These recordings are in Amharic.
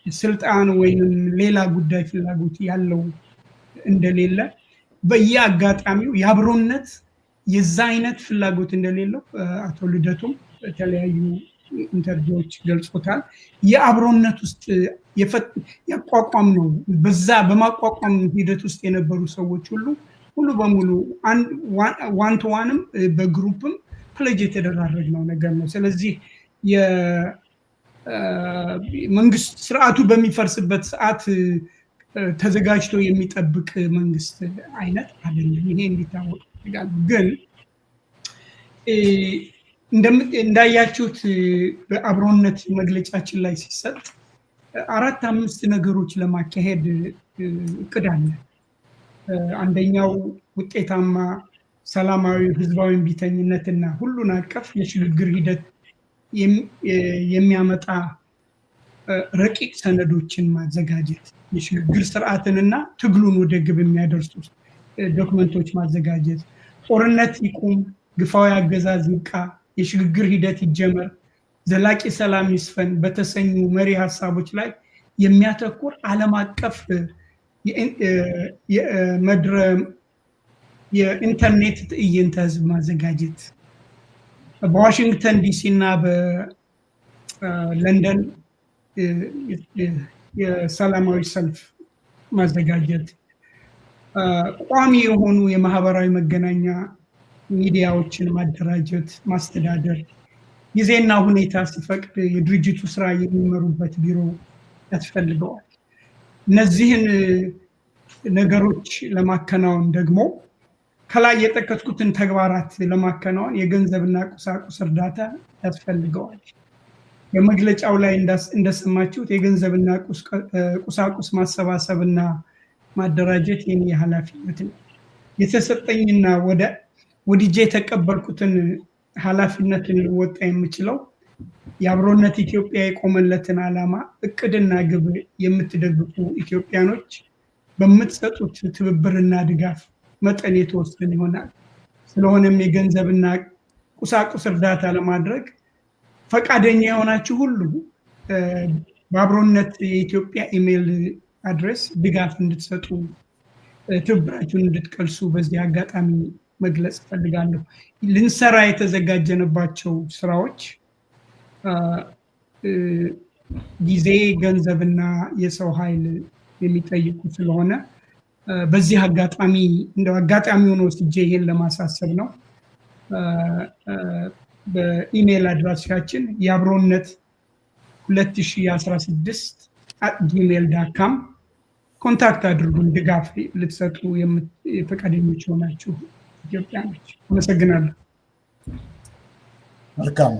ስልጣን ወይንም ሌላ ጉዳይ ፍላጎት ያለው እንደሌለ፣ በየአጋጣሚው የአብሮነት የዛ አይነት ፍላጎት እንደሌለው አቶ ልደቱም በተለያዩ interview ዎች ገልጾታል። የአብሮነት ውስጥ ያቋቋም ነው። በዛ በማቋቋም ሂደት ውስጥ የነበሩ ሰዎች ሁሉ ሙሉ በሙሉ one to one ም በ group ም pledge የተደራረግነው ነገር ነው። ስለዚህ የመንግስት ስርዓቱ በሚፈርስበት ሰዓት ተዘጋጅቶ የሚጠብቅ መንግስት አይነት አይደለም። ይሄ እንዲታወቅ እፈልጋለሁ። ግን እንዳያችሁት በአብሮነት መግለጫችን ላይ ሲሰጥ አራት አምስት ነገሮች ለማካሄድ እቅድ አለ። አንደኛው ውጤታማ ሰላማዊ ህዝባዊ እምቢተኝነትና ሁሉን አቀፍ የሽግግር ሂደት የሚያመጣ ረቂቅ ሰነዶችን ማዘጋጀት፣ የሽግግር ስርዓትንና ትግሉን ወደ ግብ የሚያደርሱ document ኦች ማዘጋጀት፣ ጦርነት ይቁም፣ ግፋዊ አገዛዝ ይብቃ፣ የሽግግር ሂደት ይጀመር፣ ዘላቂ ሰላም ይስፈን በተሰኙ መሪ ሀሳቦች ላይ የሚያተኩር ዓለም አቀፍ መድረ የኢንተርኔት ትዕይንተ ህዝብ ማዘጋጀት፣ በዋሽንግተን ዲሲ እና በለንደን የሰላማዊ ሰልፍ ማዘጋጀት፣ ቋሚ የሆኑ የማህበራዊ መገናኛ ሚዲያዎችን ማደራጀት፣ ማስተዳደር፣ ጊዜና ሁኔታ ሲፈቅድ የድርጅቱ ስራ የሚመሩበት ቢሮ ያስፈልገዋል። እነዚህን ነገሮች ለማከናወን ደግሞ፣ ከላይ የጠቀስኩትን ተግባራት ለማከናወን የገንዘብና ቁሳቁስ እርዳታ ያስፈልገዋል። በመግለጫው ላይ እንደሰማችሁት የገንዘብና ቁሳቁስ ማሰባሰብና ማደራጀት የኔ ኃላፊነት ነው። የተሰጠኝና ወደ ወድጄ የተቀበልኩትን ኃላፊነትን ልወጣ የምችለው የአብሮነት ኢትዮጵያ የቆመለትን ዓላማ፣ እቅድና ግብ የምትደግፉ ኢትዮጵያኖች በምትሰጡት ትብብርና ድጋፍ መጠን የተወሰነ ይሆናል። ስለሆነም የገንዘብና ቁሳቁስ እርዳታ ለማድረግ ፈቃደኛ የሆናችሁ ሁሉ በአብሮነት የኢትዮጵያ email address ድጋፍ እንድትሰጡ፣ ትብብራችሁን እንድትገልጹ በዚህ አጋጣሚ መግለጽ እፈልጋለሁ። ልንሰራ የተዘጋጀንባቸው ስራዎች ጊዜ፣ ገንዘብና የሰው ኃይል የሚጠይቁ ስለሆነ በዚህ አጋጣሚ እንደው አጋጣሚውን ወስጄ ይሄን ለማሳሰብ ነው። በኢሜይል አድራሻችን የአብሮነት2016@gmail.com contact አድርጉን፣ ድጋፍ ልትሰጡ ፈቃደኞች የሆናችሁ ኢትዮጵያኖች። አመሰግናለሁ። መልካም፣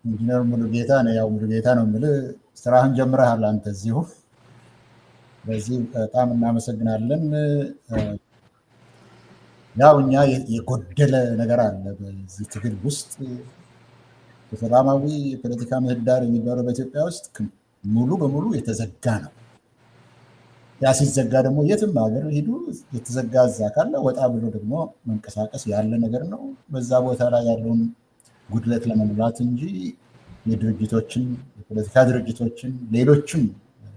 ኢንጂነር ሙሉጌታ። ያው ሙሉጌታ ነው የምልህ፣ ስራህን ጀምረሃል አንተ እዚሁ። በዚህ በጣም እናመሰግናለን። ያው እኛ የጎደለ ነገር አለ በዚህ ትግል ውስጥ። በሰላማዊ የፖለቲካ ምህዳር የሚባለው በኢትዮጵያ ውስጥ ሙሉ በሙሉ የተዘጋ ነው። ያ ሲዘጋ ደግሞ የትም ሀገር ሂዱ የተዘጋ እዛ ካለ ወጣ ብሎ ደግሞ መንቀሳቀስ ያለ ነገር ነው። በዛ ቦታ ላይ ያለውን ጉድለት ለመሙላት እንጂ የድርጅቶችን፣ የፖለቲካ ድርጅቶችን፣ ሌሎችም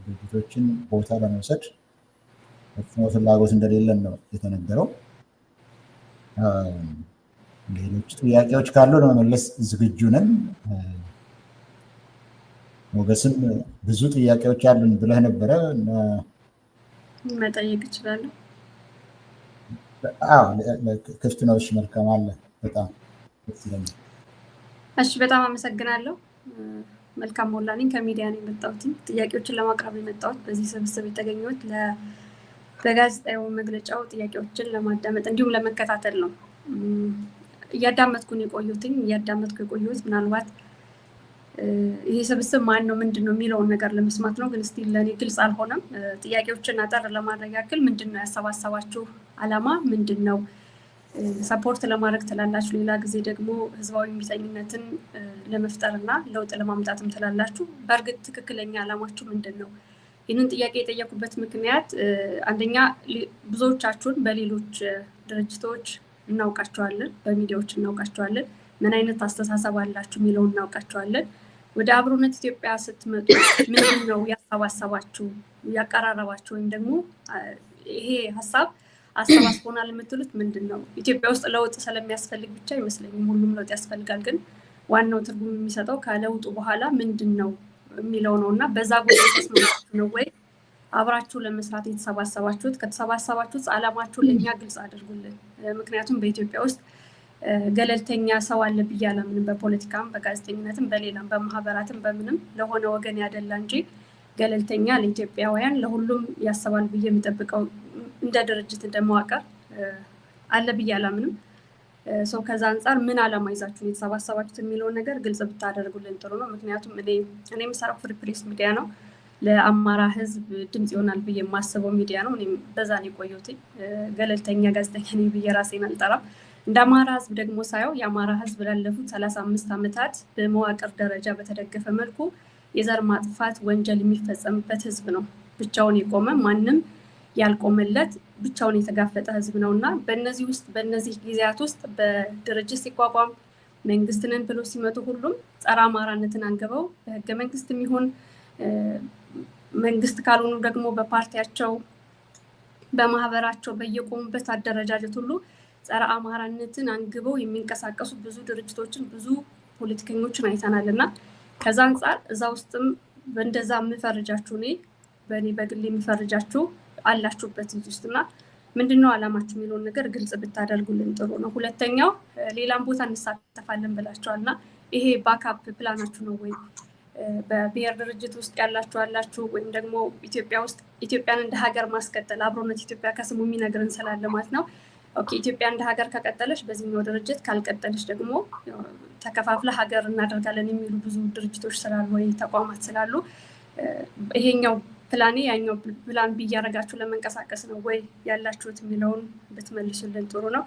ድርጅቶችን ቦታ ለመውሰድ ፈጽሞ ፍላጎት እንደሌለን ነው የተነገረው። ሌሎች ጥያቄዎች ካሉ ለመመለስ ዝግጁ ነን። ሞገስም ብዙ ጥያቄዎች አሉን ብለህ ነበረ። መጠየቅ እችላለሁ። ክፍት ነው። እሺ፣ መልካም አለ። በጣም ደስ ይለኛል። እሺ፣ በጣም አመሰግናለሁ። መልካም ሞላ ነኝ፣ ከሚዲያ ነው የመጣሁት። ጥያቄዎችን ለማቅረብ የመጣሁት፣ በዚህ ስብስብ የተገኘሁት በጋዜጣዊ መግለጫው ጥያቄዎችን ለማዳመጥ እንዲሁም ለመከታተል ነው። እያዳመጥኩ የቆየሁት ምናልባት ይሄ ስብስብ ማን ነው፣ ምንድን ነው የሚለውን ነገር ለመስማት ነው። ግን still ለእኔ ግልጽ አልሆነም። ጥያቄዎችን አጠር ለማድረግ ያክል፣ ምንድን ነው ያሰባሰባችሁ አላማ ምንድን ነው? Support ለማድረግ ትላላችሁ፣ ሌላ ጊዜ ደግሞ ህዝባዊ እምቢተኝነትን ለመፍጠር እና ለውጥ ለማምጣትም ትላላችሁ። በእርግጥ ትክክለኛ አላማችሁ ምንድን ነው? ይህንን ጥያቄ የጠየኩበት ምክንያት አንደኛ ብዙዎቻችሁን በሌሎች ድርጅቶች እናውቃቸዋለን፣ በሚዲያዎች እናውቃቸዋለን። ምን አይነት አስተሳሰብ አላችሁ የሚለውን እናውቃቸዋለን። ወደ አብሮነት ኢትዮጵያ ስትመጡ ምንድን ነው ያሰባሰባችሁ ያቀራረባችሁ ወይም ደግሞ ይሄ ሀሳብ አሰባስቦናል የምትሉት ምንድን ነው? ኢትዮጵያ ውስጥ ለውጥ ስለሚያስፈልግ ብቻ አይመስለኝም። ሁሉም ለውጥ ያስፈልጋል፣ ግን ዋናው ትርጉም የሚሰጠው ከለውጡ በኋላ ምንድን ነው የሚለው ነው እና በዛ ጉዳይ ተስማምታችሁ ነው ወይ አብራችሁ ለመስራት የተሰባሰባችሁት? ከተሰባሰባችሁት አላማችሁ ለእኛ ግልጽ አድርጉልን። ምክንያቱም በኢትዮጵያ ውስጥ ገለልተኛ ሰው አለ ብዬ አላምንም። በፖለቲካም፣ በጋዜጠኝነትም፣ በሌላም በማህበራትም በምንም ለሆነ ወገን ያደላ እንጂ ገለልተኛ ለኢትዮጵያውያን ለሁሉም ያስባል ብዬ የምጠብቀው እንደ ድርጅት እንደ መዋቅር አለ ብዬ አላምንም። So ከዛ አንጻር ምን አላማ ይዛችሁ የተሰባሰባችሁት የሚለውን ነገር ግልጽ ብታደርጉልን ጥሩ ነው። ምክንያቱም እኔ የምሰራው Free Press ሚዲያ ነው። ለአማራ ሕዝብ ድምፅ ይሆናል ብዬ የማስበው ሚዲያ ነው። እኔም በዛ ነው የቆየሁት። ገለልተኛ ጋዜጠኛ ነኝ ብዬ ራሴን አልጠራም። እንደ አማራ ሕዝብ ደግሞ ሳየው የአማራ ሕዝብ ላለፉት 35 ዓመታት በመዋቅር ደረጃ በተደገፈ መልኩ የዘር ማጥፋት ወንጀል የሚፈጸምበት ሕዝብ ነው። ብቻውን የቆመ፣ ማንም ያልቆመለት፣ ብቻውን የተጋፈጠ ህዝብ ነው እና በእነዚህ ውስጥ በእነዚህ ጊዜያት ውስጥ በድርጅት ሲቋቋም፣ መንግስት ነን ብሎ ሲመጡ ሁሉም ጸረ አማራነትን አንግበው በህገ መንግስትም ይሁን መንግስት ካልሆኑ ደግሞ በፓርቲያቸው፣ በማህበራቸው፣ በየቆሙበት አደረጃጀት ሁሉ ጸረ አማራነትን አንግበው የሚንቀሳቀሱ ብዙ ድርጅቶችን፣ ብዙ ፖለቲከኞችን አይተናል እና ከዛ አንጻር እዛ ውስጥም በእንደዛ የምፈርጃችሁ፣ እኔ በእኔ በግል የምፈርጃችሁ አላችሁበት እዚህ ውስጥ እና ምንድነው አላማችሁ የሚለውን ነገር ግልጽ ብታደርጉልን ጥሩ ነው። ሁለተኛው ሌላም ቦታ እንሳተፋለን ብላችኋል እና ይሄ backup plan ኣችሁ ነው ወይ? በብሔር ድርጅት ውስጥ ያላችሁ አላችሁ ወይም ደግሞ ኢትዮጵያ ውስጥ ኢትዮጵያን እንደ ሀገር ማስቀጠል፣ አብሮነት ኢትዮጵያ ከስሙ የሚነግርን ስላለ ማለት ነው። Okay፣ ኢትዮጵያ እንደ ሀገር ከቀጠለች በዚህኛው ድርጅት፣ ካልቀጠለች ደግሞ ተከፋፍለ ሀገር እናደርጋለን የሚሉ ብዙ ድርጅቶች ስላሉ ወይ ተቋማት ስላሉ ይሄኛው plan A ያኛው plan B እያደረጋችሁ ለመንቀሳቀስ ነው ወይ ያላችሁት የሚለውን ብትመልሱልን ጥሩ ነው።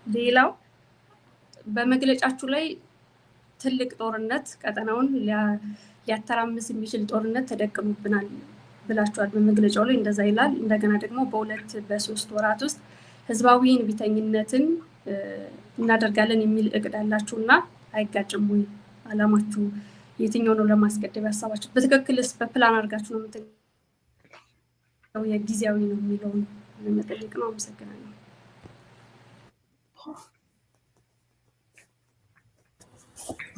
ሌላው በመግለጫችሁ ላይ ትልቅ ጦርነት፣ ቀጠናውን ሊያተራምስ የሚችል ጦርነት ተደቅኖብናል ብላችኋል። በመግለጫው ላይ እንደዛ ይላል። እንደገና ደግሞ በ2 በ3 ወራት ውስጥ ህዝባዊ እምቢተኝነትን እናደርጋለን የሚል እቅድ አላችሁ እና አይጋጭም ወይ? አላማችሁ የትኛው ነው ለማስቀደም ያሰባችሁት? በትክክልስ በፕላን አድርጋችሁ ነው የምት የጊዜያዊ ነው የሚለውን ለመጠየቅ ነው። አመሰግናለሁ።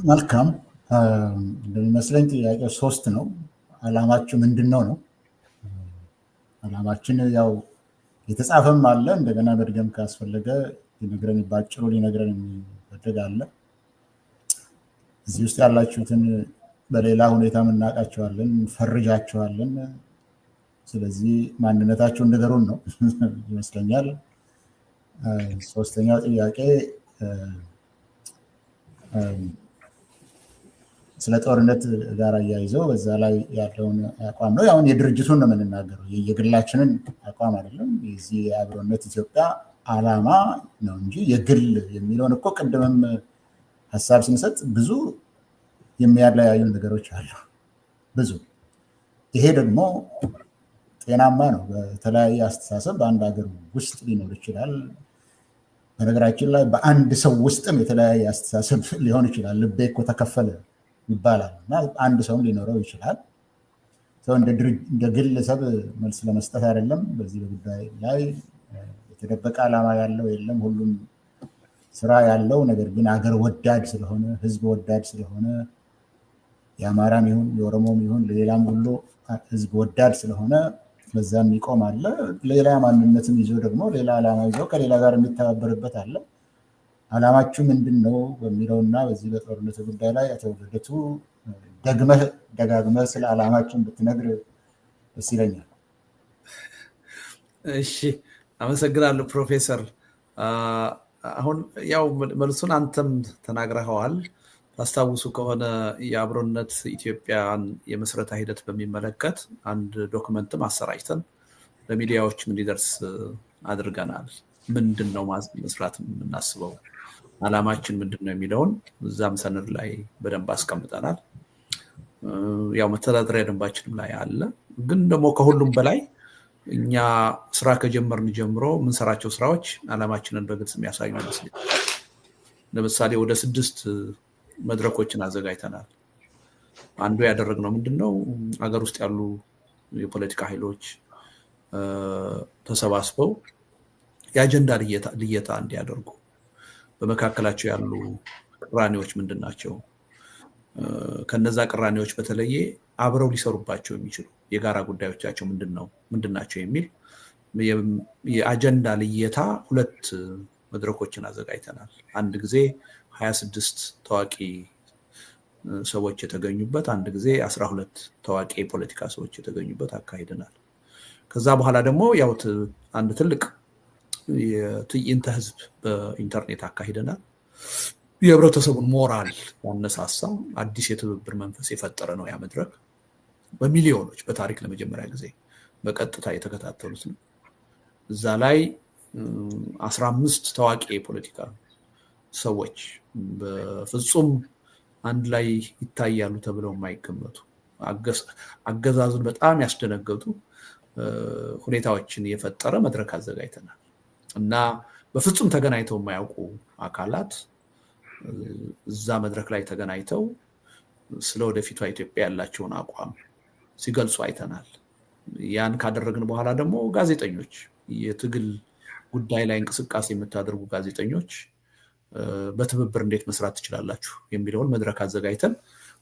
መልካም። እንደሚመስለኝ ጥያቄው ሶስት ነው። አላማችሁ ምንድን ነው ነው። አላማችን ያው የተጻፈም አለ። እንደገና መድገም ካስፈለገ ሊነግረን ባጭሩ ሊነግረን የሚፈልግ አለ። እዚህ ውስጥ ያላችሁትን በሌላ ሁኔታ እናውቃቸዋለን፣ እንፈርጃቸዋለን። ስለዚህ ማንነታቸውን ንገሩን ነው ይመስለኛል። ሶስተኛው ጥያቄ ስለ ጦርነት ጋር አያይዘው በዛ ላይ ያለውን አቋም ነው። አሁን የድርጅቱን ነው የምንናገረው፣ የግላችንን አቋም አይደለም። የዚህ የአብሮነት ኢትዮጵያ ዓላማ ነው እንጂ የግል የሚለውን እኮ ቅድምም ሀሳብ ስንሰጥ ብዙ የሚያለያዩ ነገሮች አሉ፣ ብዙ። ይሄ ደግሞ ጤናማ ነው። በተለያየ አስተሳሰብ በአንድ ሀገር ውስጥ ሊኖር ይችላል። በነገራችን ላይ በአንድ ሰው ውስጥም የተለያየ አስተሳሰብ ሊሆን ይችላል። ልቤ እኮ ተከፈለ ይባላል እና አንድ ሰውም ሊኖረው ይችላል። ሰው እንደ ግለሰብ መልስ ለመስጠት አይደለም። በዚህ በጉዳይ ላይ የተደበቀ ዓላማ ያለው የለም። ሁሉም ስራ ያለው ነገር ግን አገር ወዳድ ስለሆነ፣ ህዝብ ወዳድ ስለሆነ፣ የአማራም ይሁን የኦሮሞም ይሁን ሌላም ሁሉ ህዝብ ወዳድ ስለሆነ በዛም ይቆም አለ። ሌላ ማንነትም ይዞ ደግሞ ሌላ ዓላማ ይዞ ከሌላ ጋር የሚተባበርበት አለ። ዓላማችሁ ምንድን ነው በሚለውና በዚህ በጦርነቱ ጉዳይ ላይ አቶ ልደቱ ደግመህ ደጋግመህ ስለ ዓላማችን ብትነግር ደስ ይለኛል። እሺ፣ አመሰግናለሁ ፕሮፌሰር። አሁን ያው መልሱን አንተም ተናግረኸዋል። ታስታውሱ ከሆነ የአብሮነት ኢትዮጵያን የምስረታ ሂደት በሚመለከት አንድ document ም አሰራጭተን ለሚዲያዎችም እንዲደርስ አድርገናል። ምንድን ነው መስራት የምናስበው፣ አላማችን ምንድን ነው የሚለውን እዛም ሰነድ ላይ በደንብ አስቀምጠናል። ያው መተዳደሪያ ደንባችንም ላይ አለ። ግን ደግሞ ከሁሉም በላይ እኛ ስራ ከጀመርን ጀምሮ የምንሰራቸው ስራዎች አላማችንን በግልጽ የሚያሳዩ ይመስለኛል። ለምሳሌ ወደ ስድስት መድረኮችን አዘጋጅተናል። አንዱ ያደረግነው ምንድን ነው? አገር ውስጥ ያሉ የፖለቲካ ኃይሎች ተሰባስበው የአጀንዳ ልየታ እንዲያደርጉ፣ በመካከላቸው ያሉ ቅራኔዎች ምንድን ናቸው፣ ከነዛ ቅራኔዎች በተለየ አብረው ሊሰሩባቸው የሚችሉ የጋራ ጉዳዮቻቸው ምንድን ናቸው የሚል የአጀንዳ ልየታ ሁለት መድረኮችን አዘጋጅተናል። አንድ ጊዜ 26 ታዋቂ ሰዎች የተገኙበት፣ አንድ ጊዜ 12 ታዋቂ የፖለቲካ ሰዎች የተገኙበት አካሂደናል። ከዛ በኋላ ደግሞ ያው አንድ ትልቅ የትዕይንተ ህዝብ በኢንተርኔት አካሂደናል። የህብረተሰቡን ሞራል ያነሳሳ፣ አዲስ የትብብር መንፈስ የፈጠረ ነው ያ መድረክ። በሚሊዮኖች በታሪክ ለመጀመሪያ ጊዜ በቀጥታ የተከታተሉት ነው። እዛ ላይ 15 ታዋቂ የፖለቲካ ሰዎች፣ በፍጹም አንድ ላይ ይታያሉ ተብለው የማይገመቱ፣ አገዛዙን በጣም ያስደነገጡ ሁኔታዎችን የፈጠረ መድረክ አዘጋጅተናል እና በፍጹም ተገናኝተው የማያውቁ አካላት እዛ መድረክ ላይ ተገናኝተው ስለ ወደፊቷ ኢትዮጵያ ያላቸውን አቋም ሲገልጹ አይተናል። ያን ካደረግን በኋላ ደግሞ ጋዜጠኞች፣ የትግል ጉዳይ ላይ እንቅስቃሴ የምታደርጉ ጋዜጠኞች በትብብር እንዴት መስራት ትችላላችሁ የሚለውን መድረክ አዘጋጅተን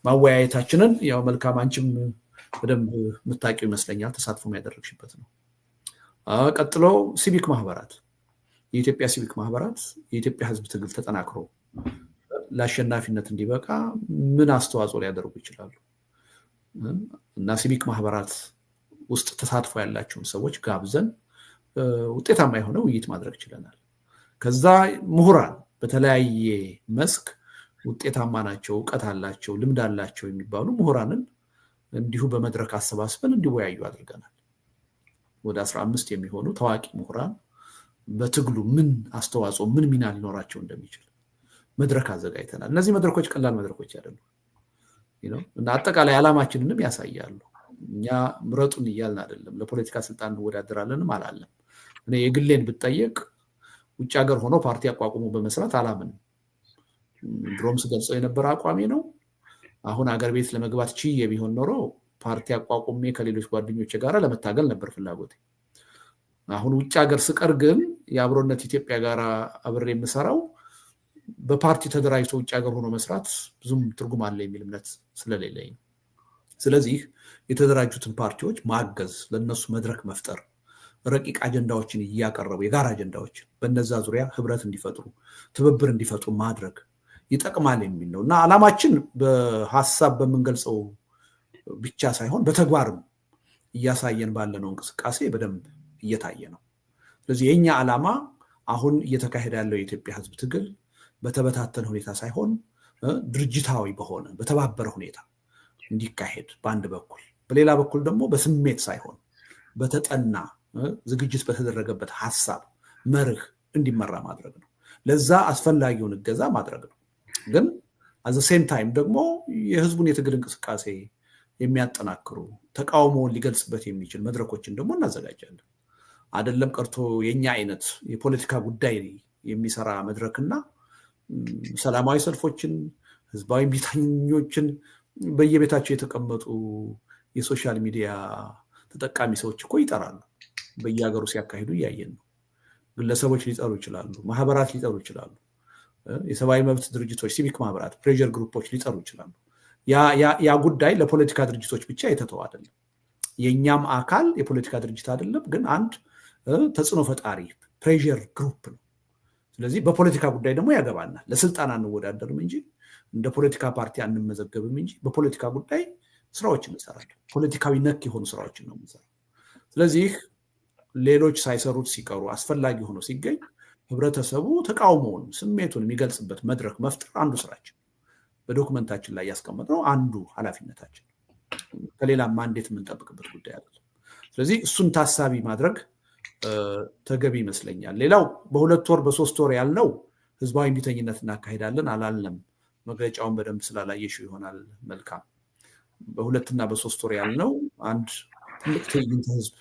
ማወያየታችንን ያው መልካም አንቺም በደንብ የምታውቂው ይመስለኛል፣ ተሳትፎም ያደረግሽበት ነው። ቀጥሎ ሲቪክ ማህበራት፣ የኢትዮጵያ ሲቪክ ማህበራት የኢትዮጵያ ሕዝብ ትግል ተጠናክሮ ለአሸናፊነት እንዲበቃ ምን አስተዋጽኦ ሊያደርጉ ይችላሉ? እና ሲቪክ ማህበራት ውስጥ ተሳትፎ ያላቸውን ሰዎች ጋብዘን ውጤታማ የሆነ ውይይት ማድረግ ችለናል። ከዛ ምሁራን፣ በተለያየ መስክ ውጤታማ ናቸው፣ እውቀት አላቸው፣ ልምድ አላቸው የሚባሉ ምሁራንን እንዲሁ በመድረክ አሰባስበን እንዲወያዩ አድርገናል። ወደ 15 የሚሆኑ ታዋቂ ምሁራን በትግሉ ምን አስተዋጽኦ፣ ምን ሚና ሊኖራቸው እንደሚችል መድረክ አዘጋጅተናል። እነዚህ መድረኮች ቀላል መድረኮች አይደሉም እና አጠቃላይ ዓላማችንንም ያሳያሉ። እኛ ምረጡን እያልን አይደለም፣ ለፖለቲካ ስልጣን እንወዳደራለንም አላለም። እኔ የግሌን ብጠየቅ ውጭ ሀገር ሆኖ ፓርቲ አቋቁሞ በመስራት አላምንም። ድሮም ስገልጸው የነበረ አቋሜ ነው። አሁን አገር ቤት ለመግባት ችዬ ቢሆን ኖሮ ፓርቲ አቋቁሜ ከሌሎች ጓደኞች ጋር ለመታገል ነበር ፍላጎቴ። አሁን ውጭ ሀገር ስቀር ግን የአብሮነት ኢትዮጵያ ጋር አብሬ የምሰራው በፓርቲ ተደራጅቶ ውጭ ሀገር ሆኖ መስራት ብዙም ትርጉም አለ የሚል እምነት ስለሌለኝ ነው። ስለዚህ የተደራጁትን ፓርቲዎች ማገዝ፣ ለእነሱ መድረክ መፍጠር፣ ረቂቅ አጀንዳዎችን እያቀረቡ የጋራ አጀንዳዎችን በነዛ ዙሪያ ህብረት እንዲፈጥሩ፣ ትብብር እንዲፈጥሩ ማድረግ ይጠቅማል የሚል ነው እና ዓላማችን በሀሳብ በምንገልጸው ብቻ ሳይሆን በተግባርም እያሳየን ባለነው እንቅስቃሴ በደንብ እየታየ ነው። ስለዚህ የኛ ዓላማ አሁን እየተካሄደ ያለው የኢትዮጵያ ህዝብ ትግል በተበታተነ ሁኔታ ሳይሆን ድርጅታዊ በሆነ፣ በተባበረ ሁኔታ እንዲካሄድ በአንድ በኩል፣ በሌላ በኩል ደግሞ በስሜት ሳይሆን በተጠና ዝግጅት በተደረገበት ሀሳብ መርህ እንዲመራ ማድረግ ነው። ለዛ አስፈላጊውን እገዛ ማድረግ ነው። ግን at the same time ደግሞ የህዝቡን የትግል እንቅስቃሴ የሚያጠናክሩ፣ ተቃውሞውን ሊገልጽበት የሚችል መድረኮችን ደግሞ እናዘጋጃለን። አይደለም ቀርቶ የኛ አይነት የፖለቲካ ጉዳይ የሚሰራ መድረክና ሰላማዊ ሰልፎችን፣ ህዝባዊ እምቢተኞችን በየቤታቸው የተቀመጡ የ social media ተጠቃሚ ሰዎች እኮ ይጠራሉ። በየሀገሩ ሲያካሂዱ እያየን ነው። ግለሰቦች ሊጠሩ ይችላሉ። ማህበራት ሊጠሩ ይችላሉ። የሰብአዊ መብት ድርጅቶች፣ ሲቪክ ማህበራት፣ pressure group ኦች ሊጠሩ ይችላሉ። ያ ጉዳይ ለፖለቲካ ድርጅቶች ብቻ የተተወ አይደለም። የእኛም አካል የፖለቲካ ድርጅት አይደለም፣ ግን አንድ ተጽዕኖ ፈጣሪ pressure group ነው። ስለዚህ በፖለቲካ ጉዳይ ደግሞ ያገባናል። ለስልጣን አንወዳደርም እንጂ፣ እንደ ፖለቲካ ፓርቲ አንመዘገብም እንጂ በፖለቲካ ጉዳይ ስራዎችን እንሰራለን። ፖለቲካዊ ነክ የሆኑ ስራዎችን ነው የምንሰራው። ስለዚህ ሌሎች ሳይሰሩት ሲቀሩ፣ አስፈላጊ ሆኖ ሲገኝ ህብረተሰቡ ተቃውሞውን፣ ስሜቱን የሚገልጽበት መድረክ መፍጠር አንዱ ስራችን፣ በ document ኣችን ላይ ያስቀመጥነው አንዱ ኃላፊነታችን፣ ከሌላም mandate የምንጠብቅበት ጉዳይ አይደለም። ስለዚህ እሱን ታሳቢ ማድረግ ተገቢ ይመስለኛል። ሌላው በ2 ወር በ3 ወር ያልነው ህዝባዊ እምቢተኝነት እናካሄዳለን አላልንም። መግለጫውን በደንብ ስላላየሽው ይሆናል። መልካም፣ በ2ና በ3 ወር ያልነው አንድ ትልቅ ትዕይንተ ህዝብ